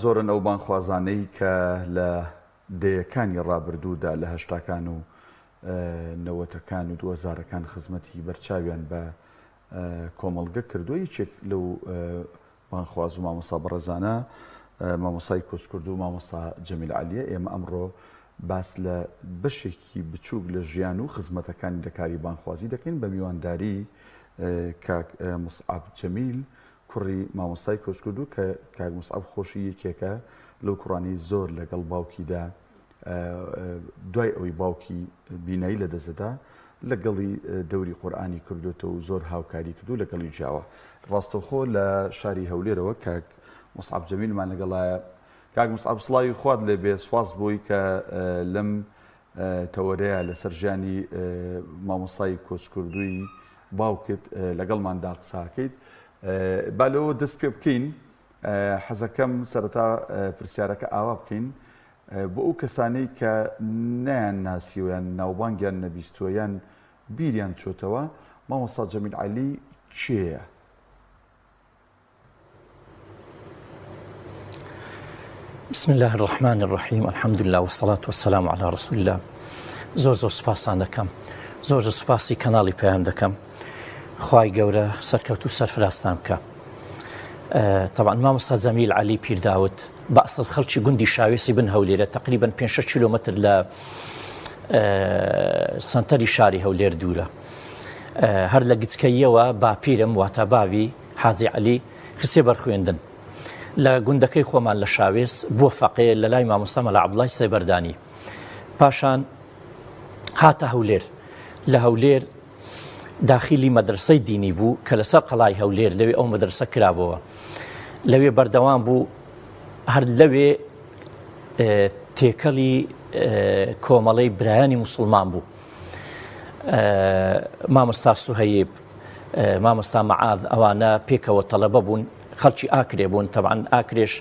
زۆرن ئەو بانگخوازانەی کە لە دەیەکانی ڕابردوودا لە هەشتاکان و نەوەتەکان و دووهەزارەکان خزمەتی بەرچاویان بە کۆمەڵگە کردووە. یەکێک لەو بانگخواز و مامۆستا بەڕێزانە مامۆستای کۆچکردوو مامۆستا جەمیل عەلیە. ئێمە ئەمڕۆ باس لە بەشێکی بچووک لە ژیان و خزمەتەکانی لە کاری بانگخوازی دەکەین بە میوانداری کاک موسعەب جەمیل کوڕی مامۆستای کۆچکردوو کە کاک موسعەب خۆشی یەکێکە لەو کوڕانەی زۆر لەگەڵ باوکیدا دوای ئەوەی باوکی بینایی لەدەستدەدا لەگەڵی دەوری قورئانی کردوێتەوە و زۆر هاوکاری کردو لەگەڵی ژیاوە. ڕاستەوخۆ لە شاری هەولێرەوە کاک موسعەب جەمیلمان لەگەڵایە. کاک موسعەب سڵاوی خوات لێبێ، سوپاس بۆی کە لەم تەوەرەیە لەسەر ژیانی مامۆستای کۆچکردووی باوکت لەگەڵماندا قساکەیت. با لەوە دەست پێ بکەین، حەزەکەم سەرەتا پرسیارەکە ئاوا بکەین، بۆ ئەو کەسانەی کە نەیان ناسیوە یان ناوبانگیان نەبیستووە یان بیریان چۆتەوە، مامۆستا جەمیل عەلی کێیە؟ بسم الله الرحمن الرحیم الحمد لله والصلاة والسلام على رسول الله زۆر زۆر سپاسان دەکەم زۆر زۆر سپاسی کەناڵی پەیام دەکەم خوای گەورە سەرکەوت و سەرفراستان بکە طبعا مامۆستا جەمیل عەلی پیرداوت بە ئەسڵ خەڵکی گوندی شاوێسی بن هەولێرە تقریبا 5 کیلۆمەتر لە سنتەری شاری هەولێر دوورە هەر لە گچکەیەوە باپیرم واتە باوی حاجی عەلی خستیە بەر خوێندن لە گوندەکەی خۆمان لە شاوێس بووە فەقێ لە لای مامۆستا مەلا عەبدوڵای سێبەردانی. پاشان هاتە هەولێر. لە هەولێر داخیلی مەدرسەی دینی بوو کە لەسەر قەڵای هەولێر لەوێ ئەو مەدرسە کرابەوە. لەوێ بەردەوام بوو هەر لەوێ تێکەڵی کۆمەڵەی برایانی موسڵمان بوو. مامۆستا سوهەیب مامۆستا مەعاذ ئەوانە پێکەوە تەڵەبە بوون خەڵکی ئاکرێ بوون تەبعەن ئاکرێش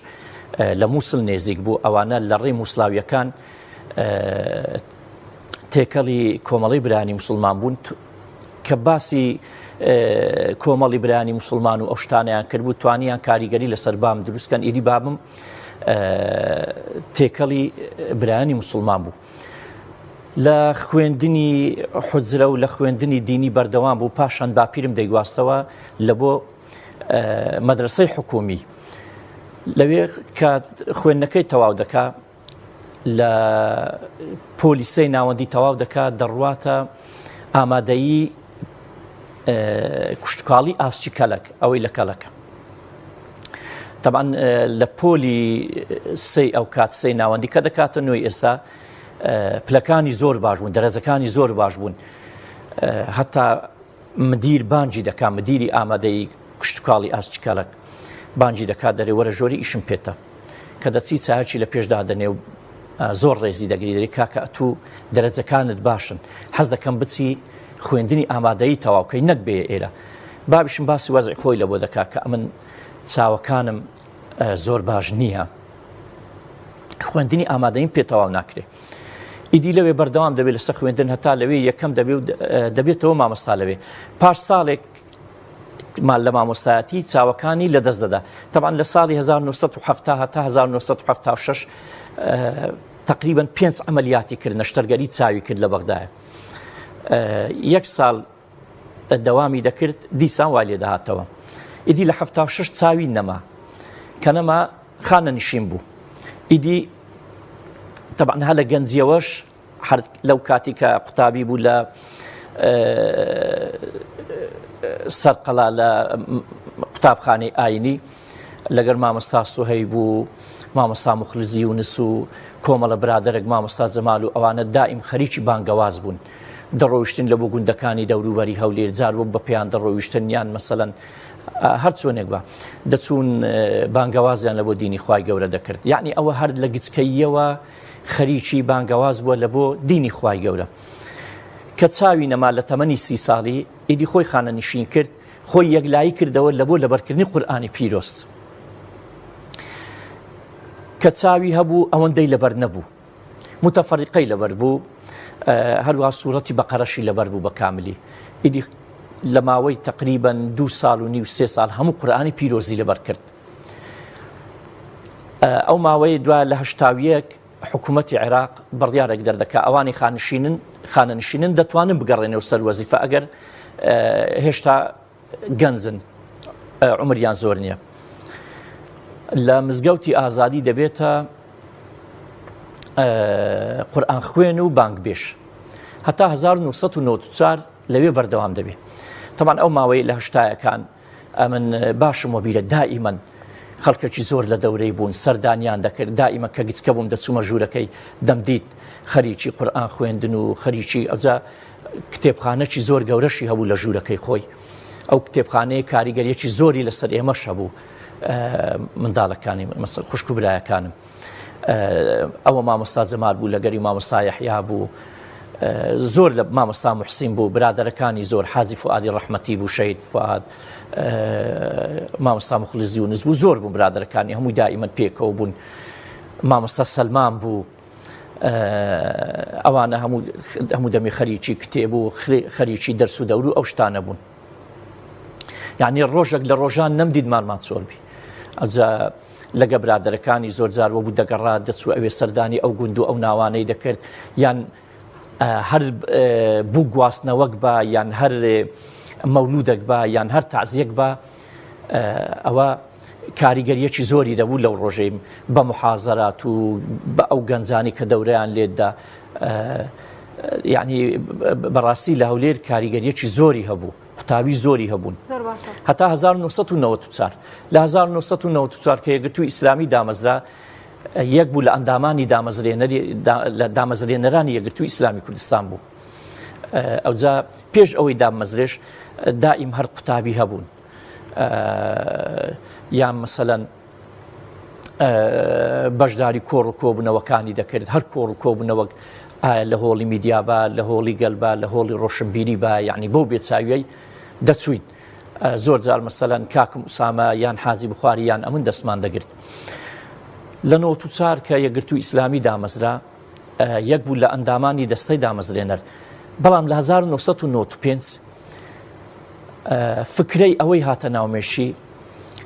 لە مووسڵ نێزیک بوو ئەوانە لە ڕێی مووسڵاویەکان تێکەڵی کۆمەڵی برانی مسلمان بوون کە باسی کۆمەڵی برانی مسلمان و ئەو شتانیان کردبوو توانیان کاریگەری لەسەر بام دروستکەن ئیدی بابم تێکەڵی برانی مسلمان بوو. لە خوێندنی حوجرە و لە خوێندنی دینی بەردەوام بوو، پاشان باپیرم دەیگواستەوە لە بۆ مەدرەسەی حکوومی. لەوێ کە خوێندنەکەی تەواو دەکا لە پۆلی سێی ناوەندی تەواو دەکا دەڕواتە ئامادەیی کوشتکاڵی ئاسچی کەلەک ئەوەی لە کەلەکە. تەبعەن لە پۆلی سێی ئەو کات سێی ناوەندی کە دەکاتە نوێی ئێستا پلەکانی زۆر باش بوون دەرەجەکانی زۆر باش بوون هەتا مدیر بانجی دەکا مدیری ئامادەی کشتتوکاڵی ئاسچکەلک بانجی دەکات دەرێ وەرە ژۆری ئیشم پێتە کە دەچی چایەکی لە پێشدا دەنێ و زۆر ڕێزی دەگری دەری کاکە ئەتوو دەرەجەکانت باشن حەز دەکەم بچی خوێندنی ئامادەیی تەواوکەی نەک بێ ئێرە بابیشم باسی وەزعی خۆی لە بۆ دەکا کە ئەمن چاوەکانم زۆر باش نییە خوێندنی ئامادەیم پێ تەواو ناکرێ ئیدی لەوێ بەردەوام دەبێت لەسەر خوێندن هەتا لەوێ یەکەم دەبێ و دەبێتەوە مامۆستا لەوێ پاش ساڵێک لە مامۆستایەتی چاوەکانی لەدەست دەدا تەبعەن لە ساڵی 1970 هەتا 1976 تقریبا پێنج عملیاتی کرد نەشتەرگەری چاوی کرد لە بەغدایە یەک ساڵ دەوامی دەکرد دیسان وای لێ دەهاتەوە ئیدی لە 76 چاوی نەما کە نەما خانە نشین بوو ئیدی تەبعەن هە لە گەنجیەوەش هەر لەو کاتی کە قوتابی بوو لە سەرقەڵا لە قوتابخانەی ئاینی لەگەر مامۆستا سوهەیب و مامۆستا موخلزی یونس و کۆمەڵە برادەرێک مامۆستا جەمال و ئەوانە دائیم خەریکی بانگەواز بوون دەڕۆیشتن لە بۆ گوندەکانی دەوروبەری هەولێر جار بۆ بە پێیان دەڕۆیشتن یان مەسەلەن هەر چۆنێک بە دەچوون بانگەوازیان لە بۆ دینی خوای گەورە دەکرد یعنی ئەوە هەر لە گچکەییەوە خەریکی بانگەواز بووە لە بۆ دینی خوای گەورە کە چاوی نەما لە تەمەنی سی ساڵی ئیدی خۆی خانەنشین کرد خۆی یەکلایی کردەوە لە بۆ لەبەرکردنی قورئانی پیرۆز کە چاوی هەبوو ئەوەندەی لەبەر نەبوو متەفەریقەی لەبەر بوو هەروە سوورەتی بەقەرەشی لەبەر بوو بە کاملی ئیدی لە ماوەی تقریبا دو ساڵ و نیو سێ ساڵ هەموو قورئانی پیرۆزی لەبەر کرد. ئەو ماوەیە دوا لە 81 حکوومەتی عێراق بڕیارێک دەردەکا ئەوانی خانشینن خانەنشینن دەتوانن بگەڕێنەوە سەر وەزیفە ئەگەر هێشتا گەنجن عمریان زۆر نییە لە مزگەوتی ئازادی دەبێتە قورآن خوێن و بانگبێژ هەتا 1994 لەوێ بەردەوام دەبێ تەبعەن ئەو ماوەی لە هەشتایەکان ئەمن باشم وەبیرە دائیمەن خەڵکێکی زۆر لە دەورەی بوون سەردانیان دەکرد دائیمە کە گچکە بووم دەچوومە ژوورەکەی دەمدیت خەریکی قورئان خوێندن و خەریکی ئەوجا کتێبخانەکی زۆر گەورەشی هەبوو لە ژوورەکەی خۆی ئەو کتێبخانەیە کاریگەریەکی زۆری لەسەر ئێمەش هەبوو منداڵەکانی مەسەر خوشک و برایەکانم ئەوە مامۆستا جەمال بوو لەگەری مامۆستا یەحیا بوو زۆر لە مامۆستا محسین بوو برادەرەکانی زۆر حاجی فوئادی ڕەحمەتی بوو شەهید فوئاد مامۆستا مخلص یونس بوو زۆر بوون برادەرەکانی هەمووی دائیمەن پێکەوە بوون مامۆستا سەلمان بوو ئەوانە هەموو هەموو دەمی خەریکی کتێب و خەریکی دەرس و دەور و ئەو شتانە بوون یعنی ڕۆژێک لە ڕۆژان نەمدید مارمان چۆربی ئەوجا لەگە برادەرەکانی زۆر جار وەبوو دەگەڕا دەچوو ئەوێ سەردانی ئەو گوند و ئەو ناوانەی دەکرد یان هەر بوو گواستنەوەک بە یان هەر مەولودێک بە یان هەر تازیەک بە ئەوە کاریگەریەکی زۆری دەبوو لەو ڕۆژەی بە محازەرات و بە ئەو گەنجانی کە دەورەیان لێتدا یعنی بەڕاستی لە هەولێر کاریگەریەکی زۆری هەبوو قوتابی زۆری هەبوون هەتا 1994 لە 1994 کە یەکگرتووی ئیسلامی دامەزرا یەک بوو لە ئەندامانی دامەزرێنەری لە دامەزرێنەرانی یەکگرتووی ئیسلامی کوردستان بوو ئەوجا پێش ئەوەی دامەزرێش دائیم هەر قوتابی هەبوون یان مەسەلەن بەشداری کۆڕ و کۆبوونەوەکانی دەکرد هەر کۆڕ و کۆبوونەوەک ئایا لە هۆڵی میدیا با لە هۆڵی گەل با لە هۆڵی ڕۆشنبیری با یعنی بەو بێچویەی دەچوین زۆر جار مەسەلەن کاکم ئوسامە یان حاجی بخواری یان ئەمن دەستمان دەگرت لە 94 کە یەکگرتوو ئیسلامی دامەزرا یەک بوو لە ئەندامانی دەستەی دامەزرێنەر بەڵام لە 1995 فکرەی ئەوەی هاتە ناو مێشی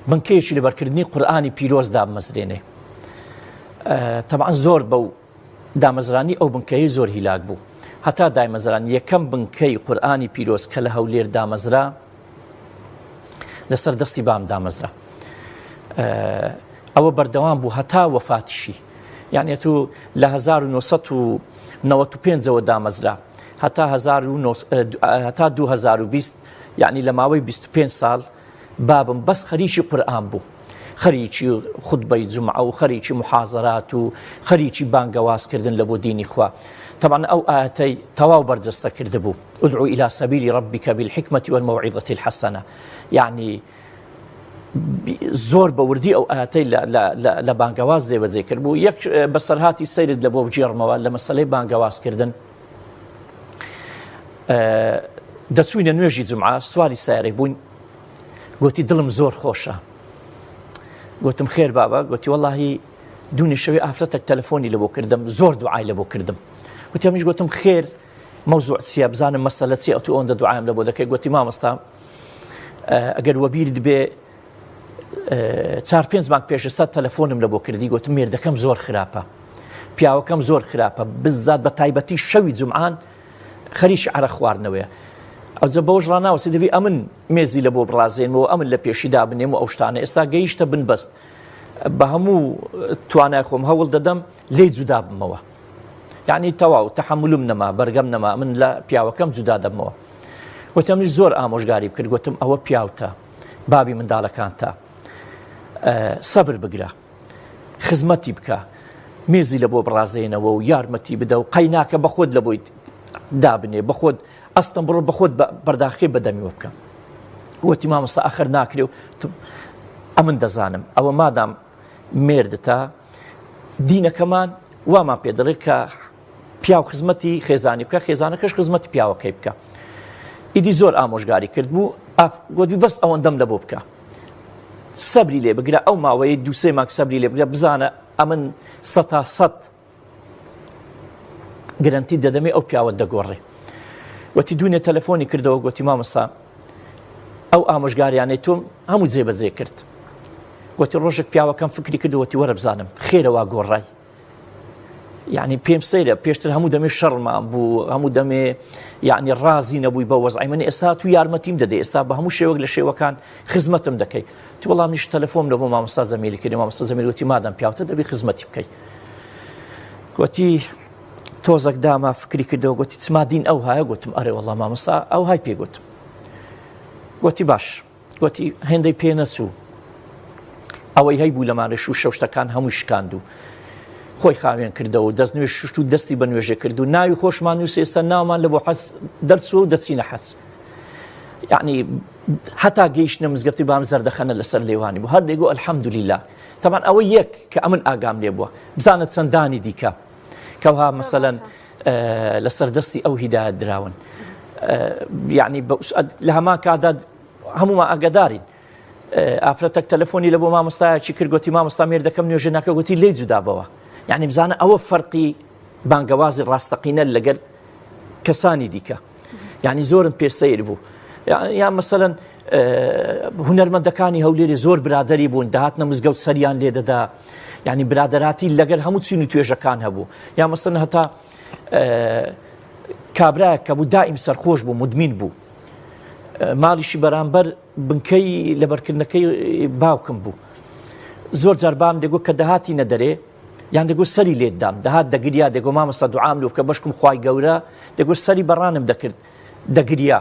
بنکەیەکی لەبەرکردنی قورئانی پیرۆز دابمەزرێنێ تەبعەن زۆر بەو دامەزرانی ئەو بنکەیە زۆر هیلاک بوو هەتا دایمەزران یەکەم بنکەی قورئانی پیرۆز کە لە هەولێر دامەزرا لەسەر دەستی بام دامەزرا ئەوە بەردەوام بوو هەتا وەفاتیشی یعنی تو لە 1995ەوە دامەزرا هەتا هەتا 2020 یعنی لە ماوەی 25 ساڵ بابم بەس خەریکی قورئان بوو خەریکی خوتبەی جومعە و خەریکی محازەرات و خەریکی بانگەواز کردن لە بۆ دینی خوا تەبعەن ئەو ئایەتەی تەواو بەرجەستە کردبوو ادعو الى سبیل ربک بالحکمة والموعظة الحسنە یعنی زۆر بە وردی ئەو ئاەتەی لە بانگەواز جێبەجێ کرد بوو یەک بەسەرهاتی سەیرت لە بۆ بگێڕمەوە لە مەسلەی بانگەوازکردن دەچوینە نوێژی جمعە سواری سیارەی بووین گوتی دڵم زۆر خۆشە گوتم خێر بابە گوتی وەڵاهی دوونی شەوێ ئافرەتێک تەلەفۆنی لە بۆ کردم زۆر دوعای لە بۆ کردم وتی منیش گوتم خێر مەوزوع چییە بزانم مەسەلە چییە ئەتوو ئەوەندە دوعایم لە بۆ دەکەی گوتی مامۆستا ئەگەر وەبیرت بێ چار پێنج مانگ پێش ئێستا تەلەفۆنم لە بۆ کردی گوتم مێردەکەم زۆر خراپە پیاوەکەم زۆر خراپە بزات بە تایبەتی شەوی جمعان خەریکی عەرەق خواردنەوەیە ئەوجا بەوەش ڕاناوەستی دەبی ئەمن مێزی لە بۆ بڕازێنمەوە ئەمن لە پێشی دابنێم و ئەو شتانە ئێستا گەیشتە بنبەست بە هەموو توانای خۆم هەوڵ دەدەم لێی جودا بمەوە یعنی تەواو تەحەمولم نەما بەرگەم نەما من لە پیاوەکەم جودا دەبمەوە وتم منیش زۆر ئامۆژگاری بکرد گوتم ئەوە پیاوتە بابی منداڵەکانتە سەبر بگرە خزمەتی بکە مێزی لە بۆ بڕازێنەوە و یارمەتی بدە و قەیناکە بە خۆت لە بۆی دابنێ بە خۆت ئەستەم بڕۆ بە خۆت بەرداخێ بەدەمیوە بکە وتی مامۆستا ئەخر ناکرێ و ئەمن دەزانم ئەوە مادام مێردتە دینەکەمان وامان پێ دەڵێت کە پیاو خزمەتی خێزانی بکە خێزانەکەش خزمەتی پیاوەکەی بکە ئیدی زۆر ئامۆژگاری کرد بوو گوتی بەس ئەوەندەم لە بۆ بکە سەبری لێ بگرە ئەو ماوەیە دووسێ مانگ سەبری لێ بگرە بزانە ئەمن سەتا سەد گرنتی دەدەمێ ئەو پیاوە دەگۆڕێ وتی دوونێ تەلەفۆنی کردەوە گوتی مامۆستا ئەو ئامۆژگاریانەی تۆم هەموو جێبەجێ کرد. گوتی ڕۆژێک پیاوەکەم فکری کرد وتی وەرە بزانم خێرە وا گۆڕای. یعنی پێم سەیرە پێشتر هەموو دەمێ شەڕمان بوو هەموو دەمێ یعنی ڕازی نەبووی بە وەزعی من ئێستا تو یارمەتیم دەدەی ئێستا بە هەموو شێوەک لە شێوەکان خزمەتم دەکەی تو وەڵام نیش تەلەفۆم لە بۆ مامۆستا زەمیلی کردی مامۆستا زەمیل وتی مادەم پیاوتە دەبی خزمەتی بکەی گوتی تۆزەک داما فکری کردەوە گوتی چما دین ئەو هایە گوتم ئەرێ وەڵا مامۆستا ئەو های پێ گوتم گوتی باش گوتی هێندەی پێ نەچوو ئەوەی هەیبوو لەمانە شوشە و شتەکان هەمووی شکاند و خۆی خاوێن کردەوە و دەست نوێژ شوشت و دەستی بە نوێژێ کرد و ناوی خۆشمان نووسی ئێستا ناومان لە بۆ حەج دەرچووە و دەچینە حەج یعنی هەتا گەیشتنە مزگەفتی بام زەردەخەنە لەسەر لێوانی بوو هەر دەیگۆ الحمدلله تەبعەن ئەوە یەک کە ئەمن ئاگام لێ بووە بزانە چەندانی دیکە کەوها مەسەلەن لەسەر دەستی ئەو هیدایەت دراون یعنی لە هەمان کاتدا هەمومان ئاگادارین ئافرەتەک تەلەفۆنی لە بۆ مامۆستایەکی کرد گوتی مامۆستا مێردەکەم نوێژە ناکە گوتی لێی جودا بەوە یعنی بزانە ئەوە فەرقی بانگەوازی ڕاستەقینە لەگەل کەسانی دیکە یعنی زۆرم پێ سەیر بوو یان مەسەلەن هونەرمەندەکانی هەولێری زۆر برادری بوون داهاتنە مزگەوت سەریان لێدەدا یعنی برادراتی لەگەر هەموو چین و توێژەکان هەبوو یا مەسەن هەتا کابراایە کە بوو دائیم سەرخۆش بوو مدمین بوو ماڵیشی بەرامبەر بنکەی لەبەرکردنەکەی باوکم بوو زۆر جار بام دەگو کە دەهاتی نەدەرێ یان دەگو سەری لێت دام دەهات دەگریا دەگو مامۆستا دوعام لۆ بکە بەشکم خوای گەورە دەگو سەری بەڕانم دەکرد دەگریا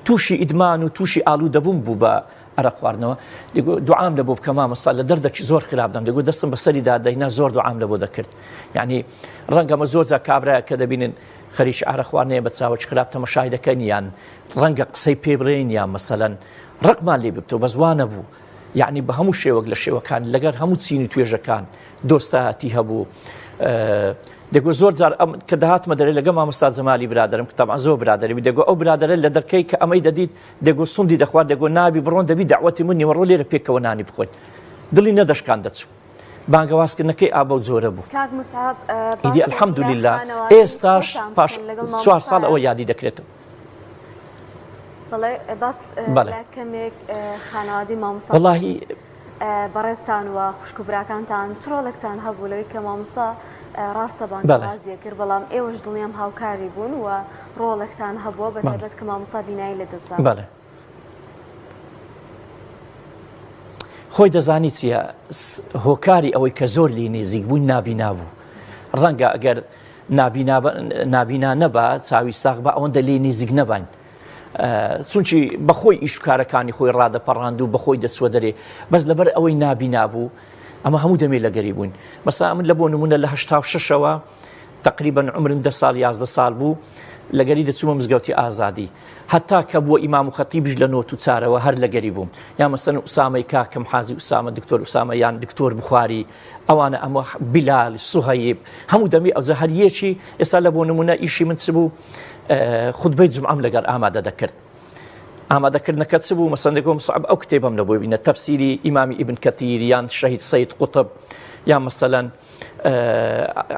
تووشی ئیدمان و تووشی ئالوودە بووم بوو بە ئەرەق خواردنەوە دەگو دوعام لە بۆ بکە مامۆستا لە دەردەکی زۆر خراپ دەم دەگو دەستم بە سەریدا دەهینا زۆر دوعام لە بۆ دەکرد یعنی ڕەنگەمە زۆر جار کابرایە کە دەبینن خەریکی ئارەق خواردنەیە بە چاوەکی خراپ تەمەشای دەکەن یان ڕەنگە قسەی پێ بڵێین یان مەسەلەن ڕقمان لێ ببتەوە بەس وا نەبوو یعنی بە هەموو شێوەک لە شێوەکان لەگەر هەموو چین و توێژەکان دۆستایەتی هەبوو دەگو زۆر جار ئەم کە دەهاتمە دەرێ لەگە مامۆستا جەمالی برادرم کە تەبعەن زۆر برادری بوو دەگو ئەو برادرە لە دەرکەی کە ئەمەی دەدیت دەگو سوندی دەخوارد دەگو نابی بڕۆن دەبی دەعوەتی من نیوەڕۆ لێرە پێکەوە نانی بخۆین دڵی نەدەشکان دەچوو بانگەوازکردنەکەی ئا بەو جۆرە بوو کاک مسعب ئیدی الحمدللە ئێستاش پاش چوار ساڵ ئەوە یادی دەکرێتەوە. بەڵێ باس لە کەمێک خانەوادەی مامۆستا وەڵاهی بەڕێزتان و خوشک و براکانتان چ ڕۆڵێکتان هەبوو لەوەی کە مامۆستا ڕاستە بانگەوازیە کرد بەڵام ئێوەش دڵنیام هاوکاری بوون و ڕۆڵێکتان هەبووە بە تایبەت کە مامۆستا بینایی لەدەستدا. بەڵێ خۆی دەزانی چییە هۆکاری ئەوەی کە زۆر لی نزیک بووین نابینا بوو ڕەنگە ئەگەر نابینا نەبا چاوی ساغ بە ئەوەندە لێی نزیک نەبین چونکی بەخۆی ئیش کارەکانی خۆی ڕادەپەڕاند و بەخۆی دەچوە دەرێ بەس لەبەر ئەوەی نابینا بوو ئەمە هەموو دەمێ لەگەری بووین مەسا من لە بۆ نمونە لە 86ەوە تقریبا عمرم دە ساڵ 11 ساڵ بوو لەگەری دەچوومە مزگەوتی ئازادی هەتا کە بووە ئیمام و خەتیبیش لە نۆت و چارەوە هەر لەگەری بووم یا مەسەن ئوسامەی کاکم حاجی ئوسامە دکتۆر ئوسامە یان دکتۆر بخاری ئەوانە ئەمە بیلال سوهەیب هەموو دەمی ئەوجا هەر یەکی ئێستا لە بۆ نمونە ئیشی من چ بوو خوتبەی جومعەم لەگەڵ ئامادە دەکرد ئامادەکردنەکە چ بوو مەسەن دەگۆم سەعب ئەو کتێبەم لە بۆی بینە تەفسیری ئیمامی ئیبن کەتیر یان شەهید سەید قوتب یان مەسەلەن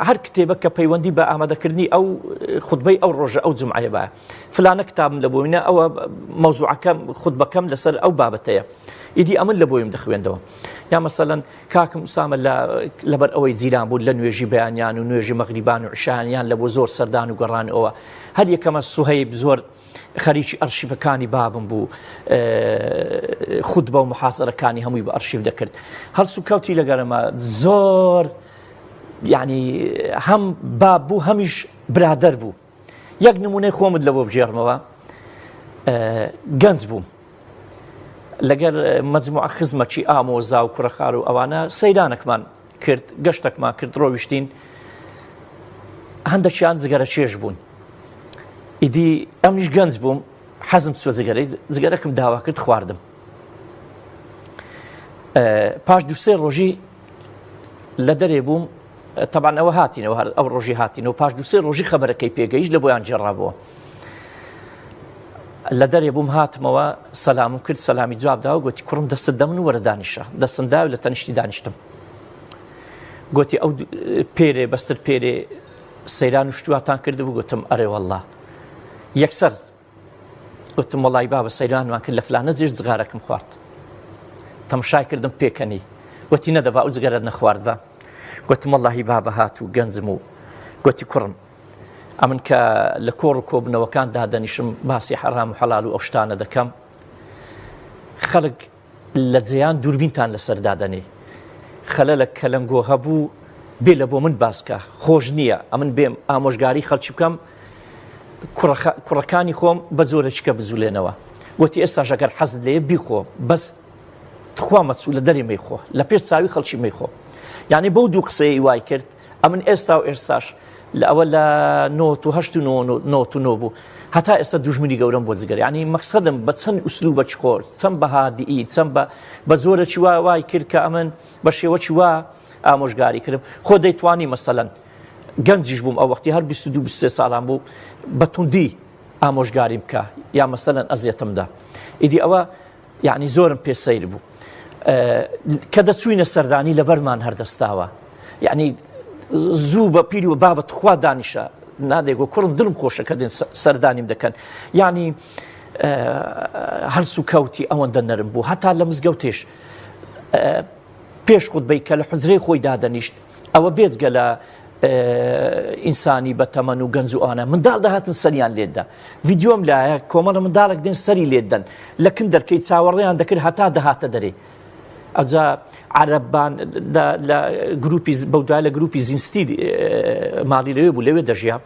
هەر کتێبە کە پەیوەندی بە ئامادەکردنی ئەو خوتبەی ئەو ڕۆژە ئەو جومعەیە بە فلانە کتابم لە بۆینە ئەوە مەوزوعەکەم خوتبەکەم لەسەر ئەو بابەتەیە ئیدی ئەمن لە بۆیم دەخوێندەوە یا مەسەلەن کاکم ئوسامە لە لەبەر ئەوەی جیران بوو لە نوێژی بەیانیان و نوێژی مەغریبان و عشایان لە بۆ زۆر سەردان و گەڕان ئەوە هەر یەکەمە سوهەیب زۆر خەریکی ئەرشیفەکانی بابم بوو خوتبە و محازەرەکانی هەمووی بە ئەرشیف دەکرد هەڵس و کەوتی لەگەرەمە زۆر یعنی هەم باب بوو هەمیش برادەر بوو یەک نمونەی خۆمت لە بۆ بگێڕمەوە گەنج بووم لەگەر مەجموعە خزمەکی ئامۆزا و کوڕەخار و ئەوانە سەیرانەکمان کرد گەشتێکمان کرد ڕۆیشتین هەندێکیان جگەرە چێژ بوون ئیدی ئەمیش گەنج بووم حەزم چوە جگەرەی جگەرەکم داوا کرد خواردم پاش دوسێ ڕۆژی لە دەرێ بووم تەبعەن ئەوە هاتینەوە هەر ئەو ڕۆژی هاتینەوە پاش دوو سێ ڕۆژی خەبەرەکەی پێگەیشت لە بۆیان گێڕابەوە لە دەرێ بووم هاتمەوە سەلامم کرد سەلامی جواب داوە گوتی کوڕم دەستت دەمن وەرە دانیشە دەستم دا لە تەنیشتی دانیشتم گوتی ئەو پێرێ بەستر پێرێ سەیران و شتواتان کردبوو گوتم ئەرێ والله یەکسەر وتم وەڵی بابە سەیرانمان کرد لە فلانە جێژ جغارەکەم خوارد. تەمشای کردم پێکەنی گوتی نەدەبا ئەو جگەرەت نەخواردبا گوتم وەڵاهی بابە هات و گەنجم و گوتی کوڕم ئەمن کە لە کۆڕ و کۆبنەوەکان دادەنیشم باسی حەرام و حەلال و ئەو شتانە دەکەم خەڵک لە جێیان دووربینتان لەسەر دادەنێ خەلەلە کەلەنگۆ هەبوو بێ لە بۆ من باسکە خۆش نییە ئەمن بێم ئامۆژگاری خەڵکی بکەم کوڕەکانی خۆم بە جۆرەچکە بجولێنەوە وتی ئێستا ژەگەر حەزت لێ بیخۆ بەس تخوا مەچوو لە دەرێ مەیخۆ لە پێش چاوی خەڵکی مەیخۆ یعنی بەو دوو قسەیەی وای کرد ئەمن ئێستا و ئێستاش لە ئەوە لە 98 و 99 بوو هەتا ئێستا دوژمنی گەورەم بۆ جگەر یعنی مەقسەدم بە چەند ئوسلوبە خۆر چەند بە هادئی چەند بە بە جۆرەکی وا وای کرد کە ئەمن بە شێوەکی وا ئامۆژگاری کردم خۆ دەیتوانی مەسەلەن گەنجیش بووم ئەو وەختی هەر 22 23 ساڵان بوو بە توندی ئامۆژگاریم بکە یا مەسەلەن ئەزیەتم دا ئیدی ئەوە یەعنی زۆرم پێ سەیر بوو کە دەچووینە سەردانی لەبەرمان هەردەستاوە یەعنی زوو بە پیری و بابە تخوا دانیشە نادێک و کوڕم دڵم خۆشە کە دێن سەردانیم دەکەن یعنی هەلس و کەوتی ئەوەندە نەرم بوو هەتا لە مزگەوتێش پێش خوتبەی کە لە حوجرەی خۆی دادەنیشت ئەوە بێجگە لە ئینسانی بە تەمەن و گەنج و ئەوانە منداڵ دەهاتن سەریان لێدا ڤیددیۆم لایە کۆمەڵە منداڵێک دێن سەری لێدەن لە کن دەرکەی چاوەڕێیان دەکرد هەتا دەهاتە دەرێ ئەجا عەرەبان لە گروپی بەودا لە گروپی زینستی ماڵی لەوێ بوو لەوێ دەژیا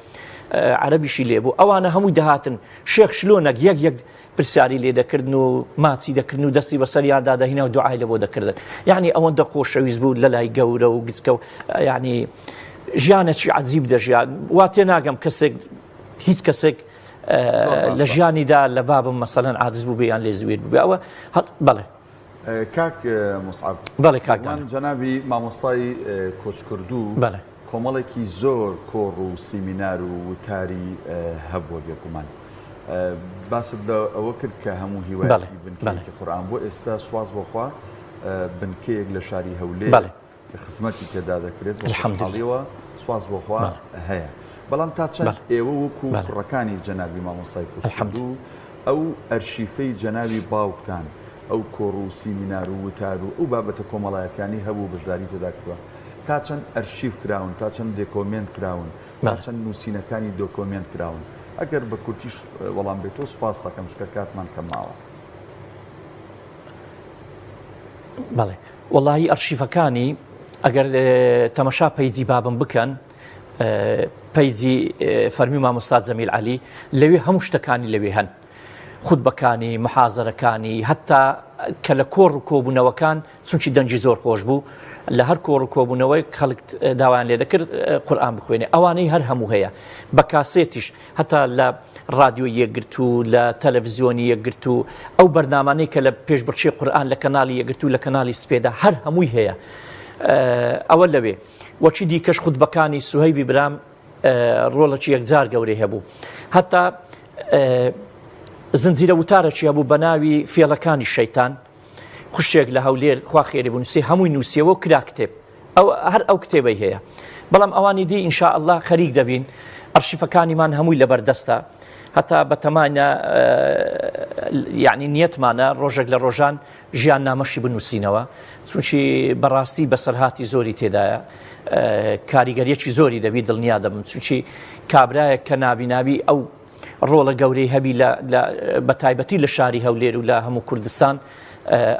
عەرەبیشی لێبوو ئەوانە هەمووی دەهاتن شێخ شلۆنەک یەک یەک پرسیاری لێ دەکردن و ماچی دەکردن و دەستی بەسەریاندا دەهینا و دوعای لە بۆ دەکردن یعنی ئەوەندە خۆشەویست بوو لە لای گەورە و گچکە و یعنی ژیانێکی عەجیب دەژیا وا تێناگەم کەسێک هیچ کەسێک لە ژیانیدا لە بابم مەسەلەن عاجز بوو بێ یان لێ زویر بوو ئەوە بەڵێ کاک موسعەب بەڵێ کاک دانا. جەنابی مامۆستای کۆچکردوو بەڵێ. کۆمەڵێکی زۆر کۆڕ و سیمینار و وتاری هەبووە بێگومان باست لە ئەوە کرد کە هەموو هیوایەکی بنکەیەکی قورئان بووە ئێستا سوپاس بۆ خوا بنکەیەک لە شاری هەولێر کە خزمەتی تێدا دەکرێت بە خۆشحاڵیەوە سوپاس بۆ خوا هەیە بەڵام تا چەند ئێوە وەکو کوڕەکانی جەنابی مامۆستای کۆچکردوو ئەو ئەرشیفەی جەنابی باوکتان ئەو کۆڕ و سیمینار و وتار و ئەو بابەتە کۆمەڵایەتیانەی هەبوو بەشداری تێدا کردووە تا چەند ئەرشیف کراون، تا چەند دێکۆمێنت کراون، تا چەند نووسینەکانی دۆکۆمێنت کراون؟ ئەگەر بە کورتیش وەڵام بێتەوە سوپاست دەکەم چونکە کاتمان کەم ماوە. بەڵێ وەڵاهی ئەرشیفەکانی ئەگەر تەمەشا page ی بابم بکەن page ی فەرمی مامۆستا جەمیل عەلی لەوێ هەموو شتەکانی لەوێ هەن. خوتبەکانی، محازەرەکانی، هەتا کە لە کۆڕ و کۆبوونەوەکان، چونکی دەنگی زۆر خۆش بوو، لە هەر کۆڕ و کۆبوونەوەیەک خەڵک داوایان لێ دەکرد قورئان بخوێنێ، ئەوانەی هەر هەموو هەیە، بە کاسێتیش، هەتا لە ڕادیۆی یەکگرتوو، لە تەلەڤزیۆنی یەکگرتوو، ئەو بەرنامانەی کە لە پێشبڕکێی قورئان لە کەناڵی یەکگرتوو، لە کەناڵی سپێدە، هەر هەمووی هەیە. ئەوە لەوێ. وەکی دیکەش خوتبەکانی سوهەیبی برام ڕۆڵێکی یەکجار گەورەی هەبوو. هەتا زنجیرە وتارێکی هەبوو بە ناوی فێڵەکانی شەیتان خوشێک لە هەولێر خوا خێری بنووسی هەمووی نووسیەوە و کرا کتێب ئەو هەر ئەو کتێبەی هەیە بەڵام ئەوانی دی إن شاء الله خەریک دەبین ئەرشیفەکانیمان هەمووی لەبەردەستە هەتا بەتەمانە یعنی نیەتمانە ڕۆژێک لە ڕۆژان ژیان نامەشی بنووسینەوە چونکی بەڕاستی بەسەرهاتی زۆری تێدایە کاریگەریەکی زۆری دەبی دڵنیا دەبم چونکی کابرایەک کە نابیناوی ئەو ڕۆڵە گەورەی هەبی لە بە تایبەتی لە شاری هەولێر و لە هەموو کوردستان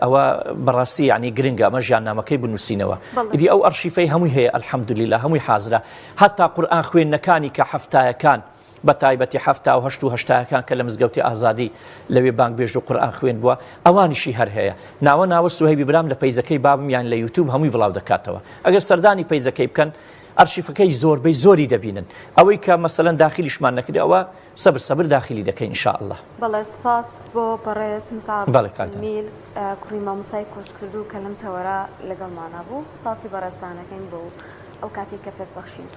ئەوە بەڕاستی یعنی گرنگە ئەمە ژیاننامەکەی بنووسینەوە ئیدی ئەو ئەرشیفەی هەمووی هەیە الحمدلله هەمووی حازرە هەتا قورئان خوێندنەکانی کە حەفتایەکان بە تایبەتی 78 و هەشتاکان کە لە مزگەوتی ئازادی لەوێ بانگبێژ و قورئان خوێن بووە ئەوانیشی هەر هەیە ناوە ناوە سوهەیبی برام لە page ەکەی بابم یان لە یوتوب هەمووی بڵاو دەکاتەوە ئەگەر سەردانی page ەکەی بکەن ئەرشیفەکەی زۆربەی زۆری دەبینن ئەوەی کە مەسەلەن داخیلیشمان نەکرێ ئەوە سەبر سەبر داخیلی دەکەین ان شاء اللە. بەڵێ سپاس بۆ بەڕێز مسعب بەڵێ کاک دانا. جەمیل کوڕی مامۆستای کۆچکردوو کە لەم تەوەرە لەگەڵمانا بوو سپاسی بەڕێزتان ئەکەین بۆ ئەو کاتەی کە پێت بەخشین.